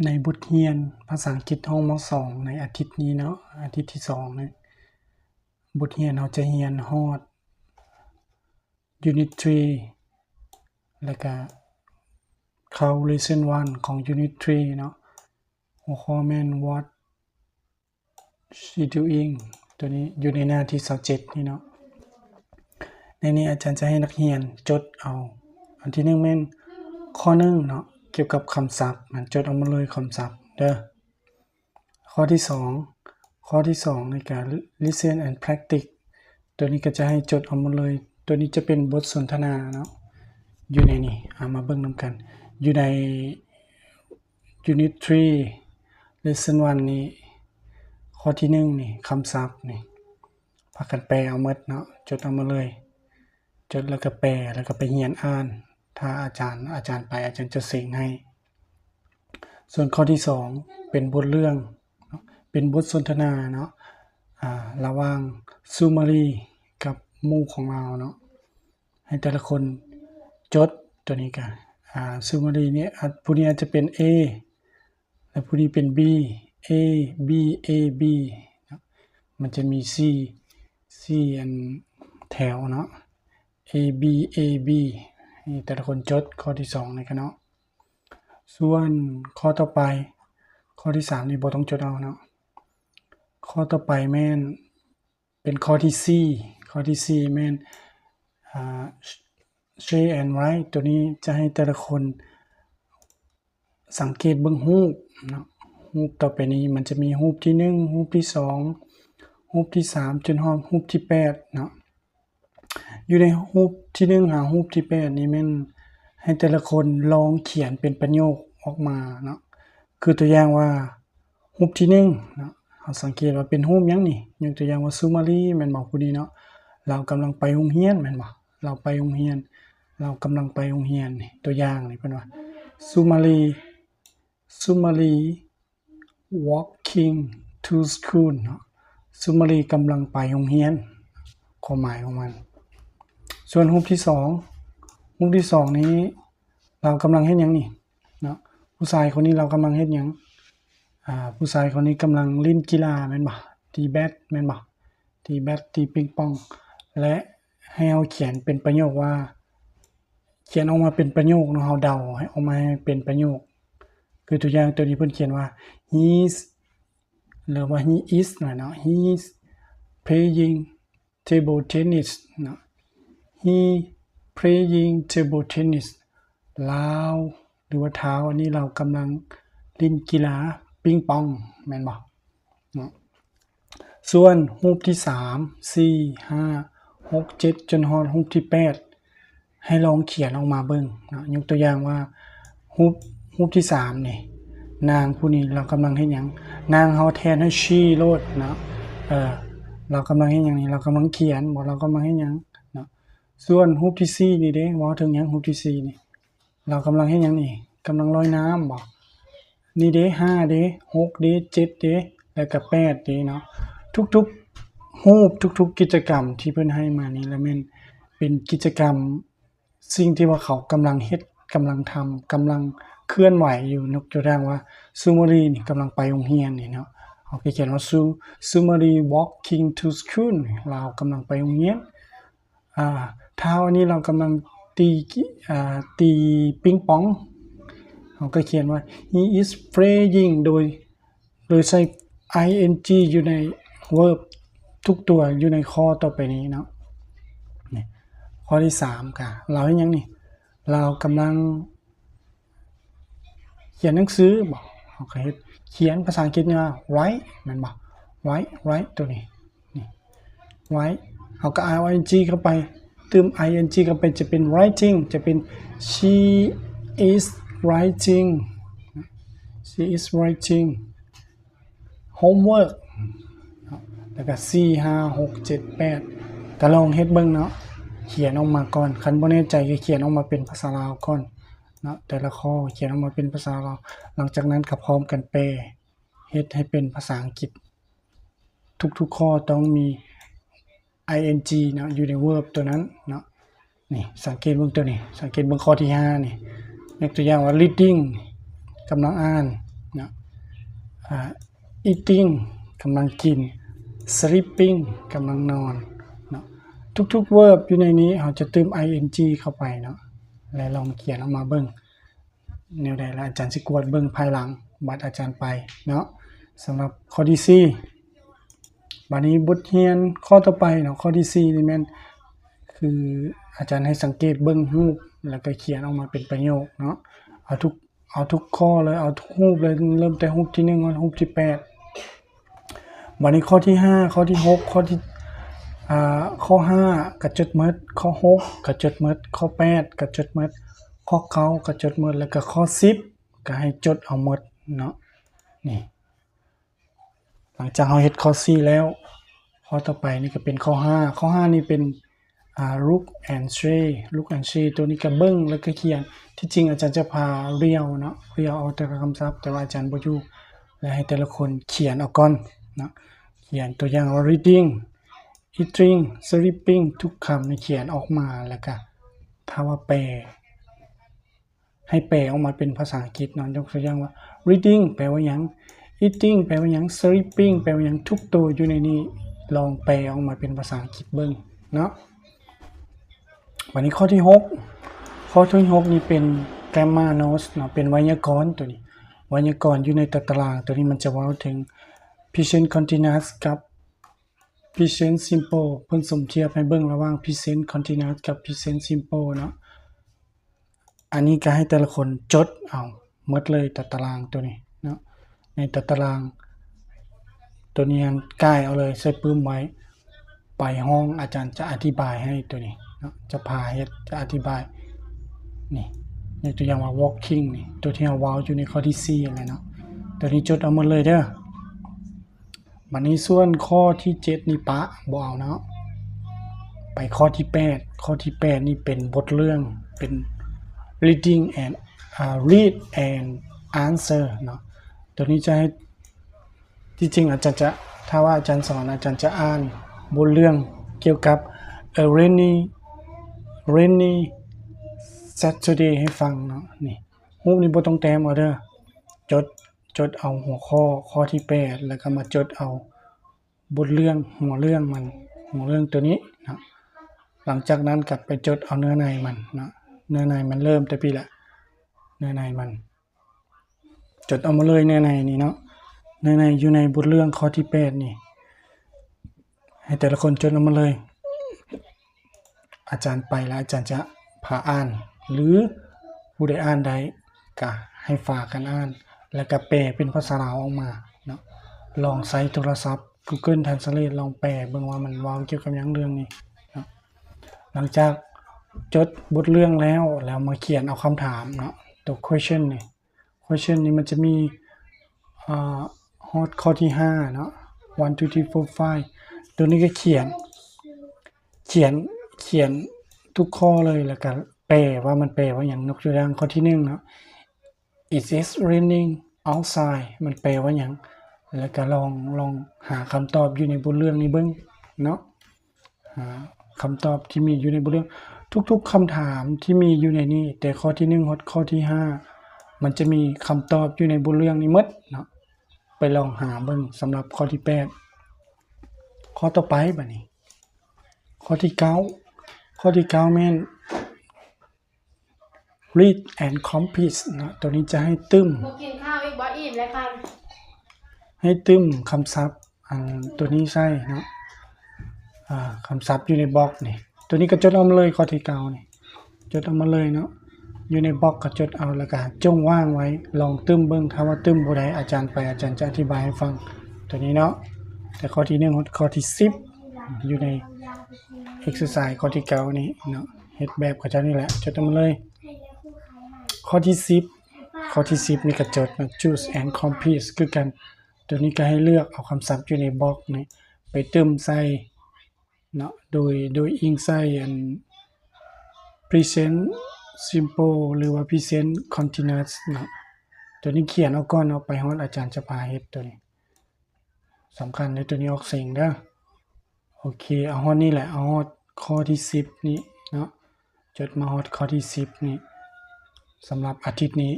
ໃນບົດຮຽນພາສາອັງກິດຫ້ອງ ມ.ສອງ ໃນອາທິດນີ້ເນາະ, ອາທິດທີສອງນີ້, ບົດຮຽນເຮົາຈະຮຽນຮອດ Unit three ແລ້ວກະເຂົ້າ Lesson one ຂອງ Unit three ເນາະ. ຫົວຂໍ້ແມ່ນ What she doing ຕົວນີ້ຢູ່ໃນໜ້າທີຊາວເຈັດນີ້ເນາະ. ໃນນີ້ອາຈານຈະໃຫ້ນັກຮຽນຈົດເອົາ ອັນທີໜຶ່ງແມ່ນຂໍ້ໜຶ່ງເນາະ, ກ່ຽວກັບຄຳສັບ ມັນຈົດເອົາມາເລີຍຄຳສັບເດີ. ຂໍ້ທີສອງ, ຂໍ້ທີສອງນີ້ກະ Listen and Practice ຕົວນີ້ກະຈະໃຫ້ຈົດເອົາໝົດເລີຍ. ຕົວນີ້ຈະເປັນບົດສົນທະນາເນາະ ຢູ່ໃນນີ້. ເອົາມາເບິ່ງນຳກັນ ຢູ່ໃນ Unit three Lesson one ນີ້, ຂໍ້ທີໜຶ່ງນີ້ ຄຳສັບນີ້ ພາກັນແປເອົາໝົດເນາະ, ຈົດເອົາໝົດເລີຍ, ຈົດແລ້ວກະແປ ແລ້ວກະໄປຮຽນອ່ານ. ຖ້າອາຈານ, ອາຈານໄປ, ອາຈານຈະເສັງໃຫ້. ສ່ວນຂໍ້ທີສອງເປັນບົດເລື່ອງເນາະ, ເປັນບົດສົນທະນາເນາະ, ອາ, ລະຫວ່າງສຸມາລີກັບໝູ່ຂອງລາວເນາະ. ໃຫ້ແຕ່ລະຄົນຈົດຕົວນີ້ກະ, ອາ, ສຸມາລີນີ້, ອາ, ຜູ້ນີ້ອາດຈະເປັນ A ແລະ ຜູ້ນີ້ເປັນ B, A B A B ເນາະ. ມັນຈະມີສີ່, ສີ່ອັນແຖວເນາະ, A B A B. ໃຫ້ແຕ່ລະຄົນຈົດຂໍ້ທີສອງນີ້ກະເນາະ. ສ່ວນຂໍ້ຕໍ່ໄປ, ຂໍ້ທີສາມນີ້ບໍ່ຕ້ອງຈົດເອົາເນາະ. ຂໍ້ຕໍ່ໄປແມ່ນເປັນຂໍ້ທີສີ່, ຂໍ້ທີສີ່ແມ່ນ ອາ Say and Write. ຕົວນີ້ຈະໃຫ້ແຕ່ລະຄົນສັງເກດເບິ່ງຮູບເນາະ. ຮູບຕໍ່ໄປນີ້ມັນຈະມີຮູບທີໜຶ່ງ, ຮູບທີສອງ, ຮູບທີສາມ ຈົນຮອດຮູບທີແປດເນາະ. ຢູ່ໃນຮູບທີໜຶ່ງຫາຮູບທີແປດນີ້ແມ່ນໃຫ້ແຕ່ລະຄົນລອງຂຽນເປັນປະໂຫຍກອອກມາເນາະ. ຄືຕົວຢ່າງວ່າຮູບທີໜຶ່ງເນາະ, ເຮົາສັງເກດວ່າເປັນຮູບຫຍັງນີ້? ຍົກຕົວຢ່າງວ່າສຸມາລີແມ່ນບໍ່? ຜູ້ນີ້ເນາະ, ລາວກຳລັງໄປໂຮງຮຽນແມ່ນບໍ່? ລາວໄປໂຮງຮຽນ, ລາວກຳລັງໄປໂຮງຮຽນນີ້. ຕົວຢ່າງນີ້ເພິ່ນວ່າ Sumali, Sumali walking to school ເນາະ, ສຸມາລີກຳລັງໄປໂຮງຮຽນ, ຄວາມໝາຍຂອງມັນ. ສ່ວນຮູບທີສອງ, ຮູບທີສອງນີ້ລາວກຳລັງເຮັດຫຍັງນີ້ເນາະ? ຜູ້ຊາຍຄົນນີ້ລາວກຳລັງເຮັດຫຍັງ? ອາ, ຜູ້ຊາຍຄົນນີ້ກຳລັງຫຼິ້ນກິລາແມ່ນບໍ່? ຕີແບັດແມ່ນບໍ່? ຕີແບັດ, ຕີປິງປອງ ແລະ ໃຫ້ເຮົາຂຽນເປັນປະໂຫຍກວ່າ, ຂຽນອອກມາເປັນປະໂຫຍກເນາະ, ເຮົາເດົາໃຫ້ອອກມາໃຫ້ເປັນປະໂຫຍກ. ຄືຕົວຢ່າງຕົວນີ້ເພິ່ນຂຽນວ່າ He's ຫຼືວ່າ He is ນະເນາະ, He's playing table tennis ເນາະ, He playing table tennis. ລາວ ຫຼືວ່າທ້າວອັນນີ້ລາວກຳລັງຫຼິ້ນກິລາປິງປອງແມ່ນບໍ່ເນາະ? ສ່ວນຮູບທີສາມ, ສີ່, ຫ້າ, ຫົກ, ເຈັດ ຈົນຮອດຮູບທີແປດ ໃຫ້ລອງຂຽນອອກມາເບິ່ງເນາະ. ຍົກຕົວຢ່າງວ່າຮູບ, ຮູບທີສາມນີ້, ນາງຜູ້ນີ້ລາວກຳລັງເຮັດຫຍັງ? ນາງເຮົາແທນໃຫ້ She ໂລດເນາະ, ເອີ, ລາວກຳລັງເຮັດຫຍັງນີ້? ລາວກຳລັງຂຽນບໍ? ລາວກຳລັງເຮັດຫຍັງເນາະ? ສ່ວນຮູບທີສີ່ນີ້ເດ້, ເວົ້າເຖິງຫຍັງ? ຮູບທີສີ່ນີ້ ລາວກຳລັງເຮັດຫຍັງນີ້? ກຳລັງລອຍນ້ຳບໍ? ນີ້ເດ້, ຫ້າເດ້, ຫົກເດ້, ເຈັດເດ້ ແລ້ວກະແປດເດ້ເນາະ. ທຸກໆຮູບ, ທຸກໆກິດຈະກຳທີ່ເພິ່ນໃຫ້ມານີ້ລະແມ່ນເປັນກິດຈະກຳ ສິ່ງທີ່ວ່າເຂົາກຳລັງເຮັດ, ກຳລັງທຳ, ກຳລັງເຄື່ອນໄຫວຢູ່. ຍົກຕົວຢ່າງວ່າ ສຸມາລີນີ້ກຳລັງໄປໂຮງຮຽນນີ້ເນາະ, ເຮົາກະຂຽນວ່າ Su-, Sumali walking to school, ລາວກຳລັງໄປໂຮງຮຽນ. ອາ, ທ້າວອັນນີ້ລາວກຳລັງຕີ, ອາ, ຕີປິງປອງ, ເຮົາກະຂຽນວ່າ He is playing ໂດຍ ໂດຍໃຊ້ ing ຢູ່ໃນ verb ທຸກຕົວຢູ່ໃນຂໍ້ຕໍ່ໄປນີ້ເນາະ. ນີ້ ຂໍ້ທີສາມກະ ລາວເຮັດຫຍັງນີ້? ລາວກຳລັງຂຽນໜັງສືບໍ? ເຮົາກະເຮັດ ຂຽນພາສາອັງກິດນີ້ວ່າ write ແມ່ນບໍ່? Write, write ຕົວນີ້ ນີ້ write ເຮົາກະເອົາ ing ເຂົ້າໄປ, ຕື່ມ ing ເຂົ້າໄປຈະເປັນ writing, ຈະເປັນ She is writing, She is writing homework ເນາະ. ແລ້ວກະ ສີ່ ຫ້າ ຫົກ ເຈັດ ແປດ ກະລອງເຮັດເບິ່ງເນາະ, ຂຽນອອກມາກ່ອນ, ຄັນບໍ່ແນ່ໃຈກະຂຽນອອກມາເປັນພາສາລາວກ່ອນເນາະ, ແຕ່ລະຂໍ້ຂຽນອອກມາເປັນພາສາລາວ, ຫຼັງຈາກນັ້ນກະພ້ອມກັນແປ ເຮັດໃຫ້ເປັນພາສາອັງກິດ. ທຸກໆຂໍ້ຕ້ອງມີ ing ເນາະ ຢູ່ໃນ verb ຕົວນັ້ນເນາະ. ນີ້ ສັງເກດເບິ່ງຕົວນີ້, ສັງເກດເບິ່ງຂໍ້ທີຫ້ານີ້, ຍົກຕົວຢ່າງວ່າ reading ກຳລັງອ່ານ, ເນາະ ອ່າ eating ກຳລັງກິນ sleeping ກຳລັງນອນເນາະ. ທຸກໆ verb ຢູ່ໃນນີ້ເຮົາຈະຕື່ມ ing ເຂົ້າໄປເນາະ ແລະ ລອງຂຽນອອກມາເບິ່ງແນວໃດ ແລະ ອາຈານຊິກວດເບິ່ງພາຍຫຼັງບັດອາຈານໄປເນາະ. ສຳລັບຂໍ້ທີສີ່ ບາດນີ້ບົດຮຽນຂໍ້ຕໍ່ໄປເນາະ ຂໍ້ທີສີ່ນີ້ແມ່ນ ຄືອາຈານໃຫ້ສັງເກດເບິ່ງຮູບ ແລ້ວກໍຂຽນອອກມາເປັນປະໂຫຍກເນາະ. ເອົາທຸກ ເອົາທຸກຂໍ້ເລີຍ ເອົາທຸກຮູບເລີຍ ເລີ່ມແຕ່ຮູບທີໜຶ່ງຮອດຮູບທີແປດ. ບາດນີ້ຂໍ້ທີຫ້າ ຂໍ້ທີຫົກ ຂໍ້ທີ ອ່າ ຂໍ້ຫ້າກໍຈົດໝົດ ຂໍ້ຫົກກໍຈົດໝົດ ຂໍ້ແປດກໍຈົດໝົດ ຂໍ້ເກົ້າກໍຈົດໝົດ ແລ້ວກໍຂໍ້ສິບກໍໃຫ້ຈົດເອົາໝົດເນາະ. ນີ້ ຫຼັງຈາກເຮົາເຮັດຂໍ້ສີ່ແລ້ວ ຂໍ້ຕໍ່ໄປນີ້ກໍເປັນຂໍ້ຫ້າ ຂໍ້ຫ້ານີ້ເປັນ ອ່າ look and say look and say ຕົວນີ້ກໍເບິ່ງແລ້ວກໍຂຽນ. ທີ່ຈິງອາຈານຈະພາລຽວເນາະ ລຽວເອົາແຕ່ລະຄຳສັບ ແຕ່ວ່າອາຈານບໍ່ຢູ່ ແລະ ໃຫ້ແຕ່ລະຄົນຂຽນເອົາກ່ອນເນາະ. ຂຽນຕົວຢ່າງວ່າ reading eating sleeping ທຸກຄຳນີ້ຂຽນອອກມາ ແລ້ວກໍຖ້າວ່າແປ ໃຫ້ແປອອກມາເປັນພາສາອັງກິດເນາະ. ຍົກຕົວຢ່າງວ່າ reading ແປວ່າຫຍັງ? eating ແປວ່າຫຍັງ? sleeping ແປວ່າຫຍັງ? ທຸກໂຕຢູ່ໃນນີ້ ລອງແປອອກມາເປັນພາສາອັງກິດເບິ່ງເນາະ. ບາດນີ້ຂໍ້ທີຫົກ ຂໍ້ທີຫົກນີ້ເປັນ grammar notes ເນາະ ເປັນໄວຍາກອນ. ຕົວນີ້ໄວຍາກອນຢູ່ໃນຕາຕະລາງ ຕົວນີ້ມັນຈະເວົ້າເຖິງ present continuous ກັບ present simple ເພິ່ນສົມທຽບໃຫ້ເບິ່ງລະຫວ່າງ present continuous ກັບ present simple ເນາະ. ອັນນີ້ກໍໃຫ້ແຕ່ລະຄົນຈົດເອົາໝົດເລີຍ ຕາຕະລາງຕົວນີ້ເນາະ. ໃນຕາຕະລາງຕົວນີ້ຫັ້ນ ກ່າຍເອົາເລີຍ ໃສ່ປຶ້ມໄວ້ ໄປຫ້ອງອາຈານຈະອະທິບາຍໃຫ້ຕົວນີ້ເນາະ ຈະພາເຮັດ ຈະອະທິບາຍ. ນີ້ ຍົກຕົວຢ່າງວ່າ walking ນີ້ ຕົວທີ່ເຮົາເວົ້າຢູ່ໃນຂໍ້ທີສີ່ຫັ້ນແຫຼະເນາະ ຕົວນີ້ຈົດເອົາໝົດເລີຍເດີ. ບາດນີ້ສ່ວນຂໍ້ທີເຈັດນີ້ປະ ບໍ່ເອົາເນາະ. ໄປຂໍ້ທີແປດ ຂໍ້ທີແປດນີ້ເປັນບົດເລື່ອງ ເປັນ reading and ອ່າ read and answer ເນາະ. ຕົວນີ້ຈະໃຫ້ ທີ່ຈິງອາຈານຈະ ຖ້າວ່າອາຈານສອນ ອາຈານຈະອ່ານບົດເລື່ອງກ່ຽວກັບ a rainy rainy Saturday ໃຫ້ຟັງເນາະ. ນີ້ ຮູບນີ້ບໍ່ຕ້ອງແຕ້ມເອົາເດີ ຈົດ ຈົດເອົາຫົວຂໍ້ ຂໍ້ທີແປດ ແລ້ວກໍມາຈົດເອົາບົດເລື່ອງ ຫົວເລື່ອງມັນ ຫົວເລື່ອງຕົວນີ້ເນາະ. ຫຼັງຈາກນັ້ນກໍໄປຈົດເອົາເນື້ອໃນມັນເນາະ. ເນື້ອໃນມັນເລີ່ມແຕ່ພີ້ລະ ເນື້ອໃນມັນ ຈົດເອົາມາເລີຍ ເນື້ອໃນນີ້ເນາະ. ເນື້ອໃນຢູ່ໃນບົດເລື່ອງຂໍ້ທີແປດນີ້ ໃຫ້ແຕ່ລະຄົນຈົດເອົາມາເລີຍ. ອາຈານໄປແລ້ວ ອາຈານຈະພາອ່ານ ຫຼື ຜູ້ໃດອ່ານໄດ້ກະໃຫ້ຝາກກັນອ່ານ ແລ້ວກະແປເປັນພາສາລາວອອກມາເນາະ. ລອງໃຊ້ໂທລະສັບ Google Translate ລອງແປເບິ່ງວ່າມັນເວົ້າກ່ຽວກັບຫຍັງເລື່ອງນີ້ເນາະ. ຫຼັງຈາກຈົດບົດເລື່ອງແລ້ວ ແລ້ວມາຂຽນເອົາຄຳຖາມເນາະ ຕົວ question ນີ້ question ນີ້ມັນຈະມີ ອ່າ ຮອດຂໍ້ທີຫ້າເນາະ one two three four five ຕົວນີ້ກໍຂຽນ ຂຽນ ຂຽນທຸກຂໍ້ເລີຍ ແລ້ວກໍແປວ່າມັນແປວ່າຫຍັງ. ຍົກຕົວຢ່າງຂໍ້ທີໜຶ່ງເນາະ Is it raining outside? ມັນແປວ່າຫຍັງ? ແລ້ວກໍລອງ ລອງຫາຄຳຕອບຢູ່ໃນບົດເລື່ອງນີ້ເບິ່ງເນາະ. ຫາຄຳຕອບທີ່ມີຢູ່ໃນບົດເລື່ອງ ທຸກໆຄຳຖາມທີ່ມີຢູ່ໃນນີ້ ແຕ່ຂໍ້ທີໜຶ່ງຮອດຂໍ້ທີຫ້າ ມັນຈະມີຄຳຕອບຢູ່ໃນບົດເລື່ອງນີ້ໝົດເນາະ. ໄປລອງຫາເບິ່ງສຳລັບຂໍ້ທີແປດ. ຂໍ້ຕໍ່ໄປບາດນີ້ ຂໍ້ທີເກົ້າ ຂໍ້ທີເກົ້າແມ່ນ read and complete ເນາະ. ຕົວນີ້ຈະໃຫ້ຕື່ມ ບໍ່ກິນຂ້າວອີກບໍ່? ອີ່ມແລ້ວຄັນ ໃຫ້ຕື່ມຄຳສັບ ອັນຕົວນີ້ໃສ່ເນາະ ອ່າ ຄຳສັບຢູ່ໃນບັອກນີ້. ຕົວນີ້ກໍຈົດເອົາມາເລີຍ ຂໍ້ທີເກົ້ານີ້ ຈົດເອົາມາເລີຍເນາະ. ຢູ່ໃນບັອກກໍຈົດເອົາ ແລ້ວກໍຈົ່ງວ່າງໄວ້ ລອງຕື່ມເບິ່ງ. ຖ້າວ່າຕື່ມບໍ່ໄດ້ ອາຈານໄປ ອາຈານຈະອະທິບາຍໃຫ້ຟັງ ຕົວນີ້ເນາະ. ແຕ່ຂໍ້ທີໜຶ່ງຮອດຂໍ້ທີສິບ ຢູ່ໃນ exercise ຂໍ້ທີເກົ້ານີ້ເນາະ ເຮັດແບບເຂົາເຈົ້ານີ້ແຫຼະ ຈົດເອົາມາເລີຍ. ຂໍ້ທີສິບ ຂໍ້ທີສິບນີ້ກໍຈົດເນາະ choose and complete ຄືກັນ. ຕົວນີ້ກໍໃຫ້ເລືອກເອົາຄຳສັບຢູ່ໃນບັອກນີ້ໄປຕື່ມໃສ່ເນາະ ໂດຍ ໂດຍອີງໃສ່ອັນ present simple ຫຼືວ່າ present continuous ເນາະ. ຕົວນີ້ຂຽນເອົາກ່ອນເນາະ ໄປຮອດອາຈານຈະພາເຮັດ. ຕົວນີ້ສຳຄັນເດີ ຕົວນີ້ອອກສຽງເດີ. ໂອເຄ ເອົາຮອດນີ້ແຫຼະ ເອົາຮອດຂໍ້ທີສິບນີ້ເນາະ ຈົດມາຮອດຂໍ້ທີສິບນີ້ ສຳລັບອາທິດນີ້